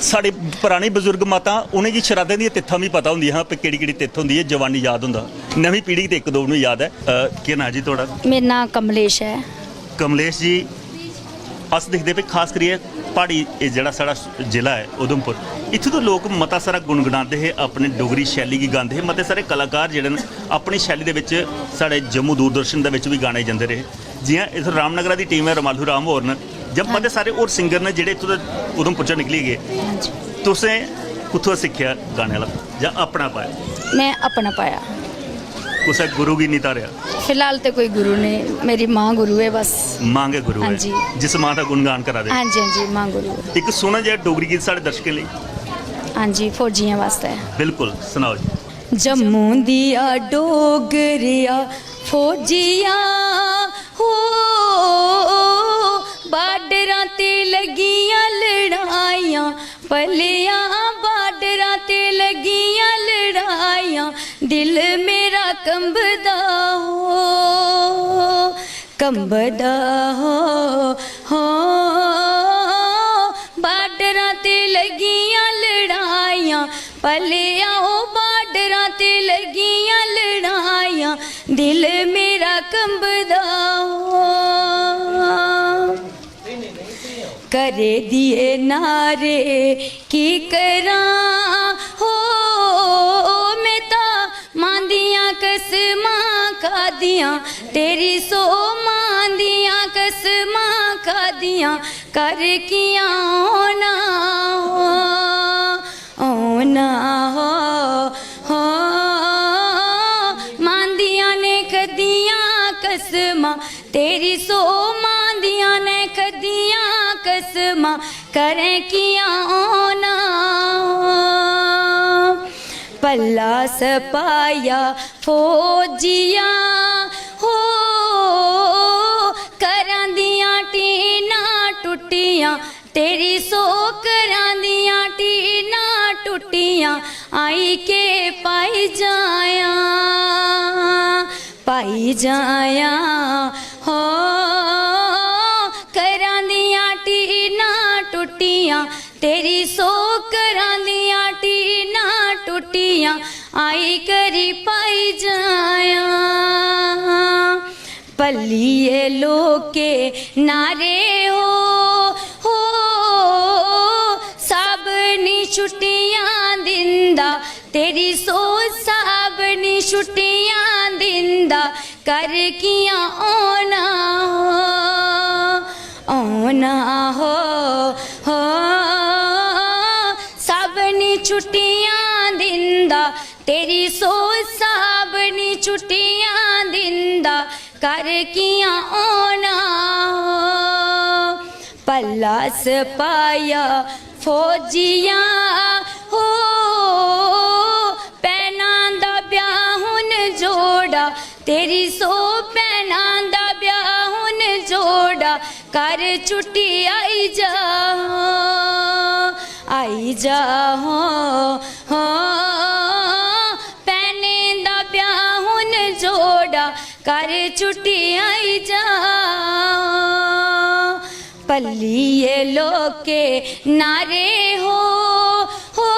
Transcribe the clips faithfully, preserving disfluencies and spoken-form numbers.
साढ़े पराने बजुर्ग माता, उ'नेंगी शराधें दियां तित्थां बी पता होंदियां हियां, कि केह्ड़ी केह्ड़ी तित्थ होंदी ऐ, जवानी याद होंदा। नमीं पीढ़ी ते इक दो नूं याद ऐ। अ, केह् नांऽ जी थुआढ़ा? मेरा नांऽ कमलेश ऐ। कमलेश जी, अस दिखदे पे खास करियै प्हाड़ी, एह् जेह्ड़ा साढ़ा जिला ऐ उधमपुर, इत्थूं दे लोक मता सारा गुनगुनांदे हे, अपने डोगरी शैली गी गांदे हे। मते सारे कलाकार जेह्ड़े न, अपनी शैली दे बिच साढ़े जम्मू दूरदर्शन दे बिच बी गाने जंदे रेह्। जि'यां इत्थूं रामनगरा दी टीम ऐ, रमालू राम होर न, जां मते सारे होर सिंगर न जेह्ड़े इत्थूं दे उधमपुर चा निकली गे। तुसें कुत्थुआं सिक्खेआ गाने आह्ला जां अपना पाया? में अपना पाया। कुसै गुरु गी निं धारेआ? फिलहाल ते कोई गुरु नेईं, मेरी माँ गुरु ऐ बस। मां गै गुरु ऐ। हां जी। जिस मां दा गुणगान करा दे। हां जी, हां जी, मां गुरु ऐ। इक सोह्ना जेहा डोगरी गीत साढ़े दर्शकें लेई। हां जी, फौजियें वास्तै। बिल्कुल, सनाओ जी। जम्मू दिया डोगरिया फौजिया हो, बार्डरां ते लगियां लड़ाइयां, भलेआं बार्डरां ते लगियां लड़ाइयां, दिल मेरा कंबदा हो, कंबदा हो, हो। बार्डरां ते लगियां लड़ाइयां, भलेआं ओ बार्डरां ते लगियां लड़ाइयां, दिल मेरा कंबदा हो। घरै दिये नारे की करां हो, में तां मां दियां कसमां खादियां, तेरी सौ मां दियां कसमां खादियां, कर कियां औना हो, औना हो, हो। मां दियां ने खदियां कसमां, तेरी सौ मां दियां ने खदियां कसमां, करें कियां औना। पल्ला सपाया फौजिया हो, घरां दियां टीनां टुट्टियां, तेरी सौ घरां दियां टीनां टुट्टियां, आई के पाई जायां, पाई जायां हो। घरां दियां टीनां टुट्टियां, तेरी सौ घरां दियां टीनां टुट्टियां, आई करी पाई जायां। पल्लिये लोके नारे हो, हो। साहब नी छुट्टियां दिंदा, तेरी सौ साहब नी छुट्टियां दिंदा, कर कियां औना हो, औना हो, हो। साहब नी छुट्टियां दिंदा, तेरी सौ साहब नी छुट्टियां दिंदा, कर कियां औना हो। पल्ला सपाया फौजिया हो, भैनां दा ब्याह हुन जोड़ा, तेरी सौ भैनां दा ब्याह हुन जोड़ा, कर छुट्टी आई जा, आई जा हो, हो। भैनें दा ब्याह हुन जोड़ा, कर छुट्टी आई जा। पल्लिये लोके नारे हो, हो।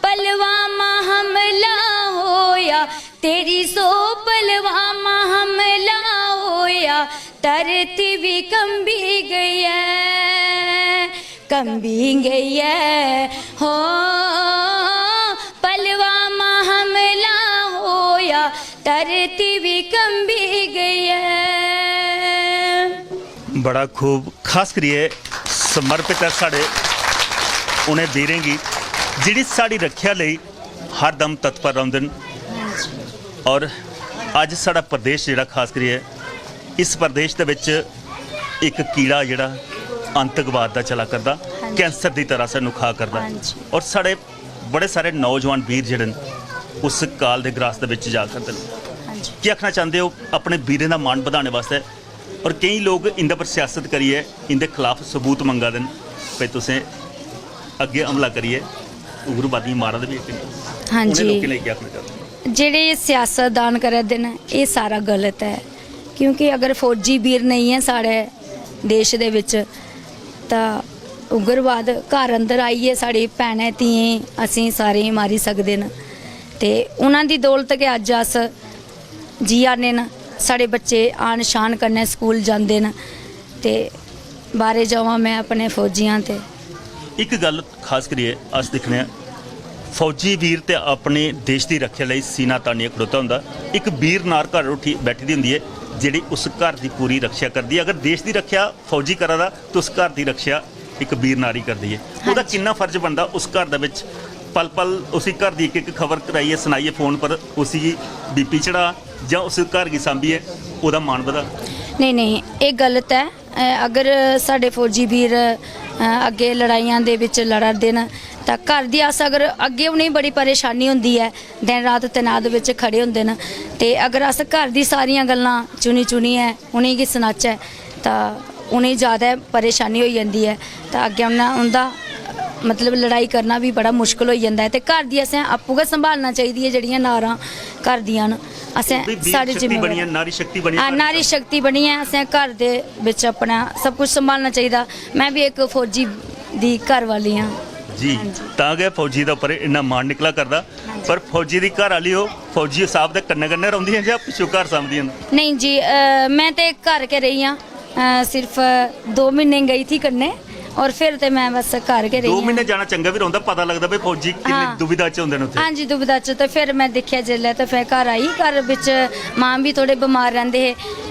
पलवामा हमला होया, तेरी सौ पलवामा हमला होया, धरती भी कंबी गई है, कंबी गई है हो। पलवामा हमला होया, धरती भी कंबी गई है। बड़ा खूब, खास करियै समर्पित ऐ साढ़े उ'नें वीरें गी, जेह्ड़ी साढ़ी रक्खेआ लेई हर दम तत्पर रौंह्दे न। और अज्ज साढ़ा प्रदेश जेह्ड़ा, खास करियै इस प्रदेश दे बिच इक कीड़ा जेह्ड़ा आतंकवाद दा चला करदा, कैंसर दी तरह सानूं खा करदा। और साढ़े बड़े सारे नौजवान वीर जेह्ड़े न, उस काल दे ग्रास दे बिच जा करदे न। केह् आखना चांह्दे ओ अपने वीरें दा मान बधाने वास्तै? और केईं लोक इं'दे पर सियासत करियै इं'दे खलाफ सबूत मंगा दे न, भई तुसें अग्गें हमला करियै उग्रवादियें मारा दे बी इक। हां उ'नें जी। लोकें लेई केह् आखना चांह्दे ओ? जेह्ड़े एह् सियासतदान करा दे न, एह् सारा गलत ऐ, क्योंकि अगर फौजी वीर नेईं ऐ साढ़े देश दे बिच, तां उग्रवाद घर अंदर आइयै साढ़ी भैनें, धियें, असें सारें गी मारी सकदे न। ते उ'नां दी दौलत गै अज्ज अस जिया ने न। साढ़े बच्चे आन शान कन्नै स्कूल जंदे न। ते बारे जावां मैं अपने फौजियां ते इक गल्ल खास करियै अस दिक्खने आं, फौजी वीर ते अपने देश दी रक्खेआ लेई सीना तानियै खड़ोता होंदा। इक वीर नार घर उठी बैठी दी होंदी ऐ, जेह्ड़ी उस घर दी पूरी रक्षा करदी ऐ। अगर देश दी रक्षा फौजी करा दा, ते उस घर दी रक्षा इक वीर नारी करदी ऐ। ओह्दा किन्ना फर्ज बनदा उस घर दे बिच, पल पल उसी घर दी इक इक खबर कराइयै, सनाइयै फोन पर उसी बीपी चढ़ा, जां उस घर गी सांभियै ओह्दा मान बधा? नेईं, नेईं, एह् गलत ऐ। अ, अगर साढ़े फौजी वीर, अ, अग्गें लड़ाइयां दे बिच लड़ा दे न, तां घर दी अस अगर अग्गें उ'नेंगी बड़ी परेशानी होंदी ऐ, दिन रात तैनात बिच खड़े होंदे न, ते अगर अस घर दी सारियां गल्लां चुनी चुनियै उ'नेंगी सनाचै, तां उ'नेंगी ज्यादा परेशानी होई जंदी ऐ। तां अग्गें उ'नें, उं'दा मतलब लड़ाई करना बी बड़ा मुश्कल होई जंदा ऐ। ते घर दी असें आपूं गै संभालना चाहिदी ऐ, जेह्ड़ियां नारां घर दियां न। असें, ओह् बी वीर साढ़ी शक्ति जिम्मेवारी बनियै, नारी शक्ति बनियै हां, घर नारी शक्ति बनियै असें घर दे बिच अपना सब कुछ संभालना चाहिदा। मैं बी इक फौजी दी घर वाली आं। जी, हां जी। तां गै फौजी दे उप्पर इन्ना मान निकला करदा। हां जी। पर फौजी दी घर आह्ली, ओह् फौजी साहब दे कन्नै कन्नै रौंह्दियां जां पिच्छों घर सांभदियां न? नेईं जी, अ, मैं ते घर गै रेही आं। अ, सिर्फ दो म्हीने गई थी कन्नै, और फिर ते मैं बस घर गै रेही दो आं। म्हीने जाना चंगा बी रौंह्दा, पता लगदा भाई फौजी किन्नी हां। दुविधा च होंदे न उत्थै। हां जी, दुविधा च। ते फिर मैं दिक्खेआ जिसलै, ते फिर घर आई। घर बिच मां बी थोह्ड़े बमार रैंह्दे हे,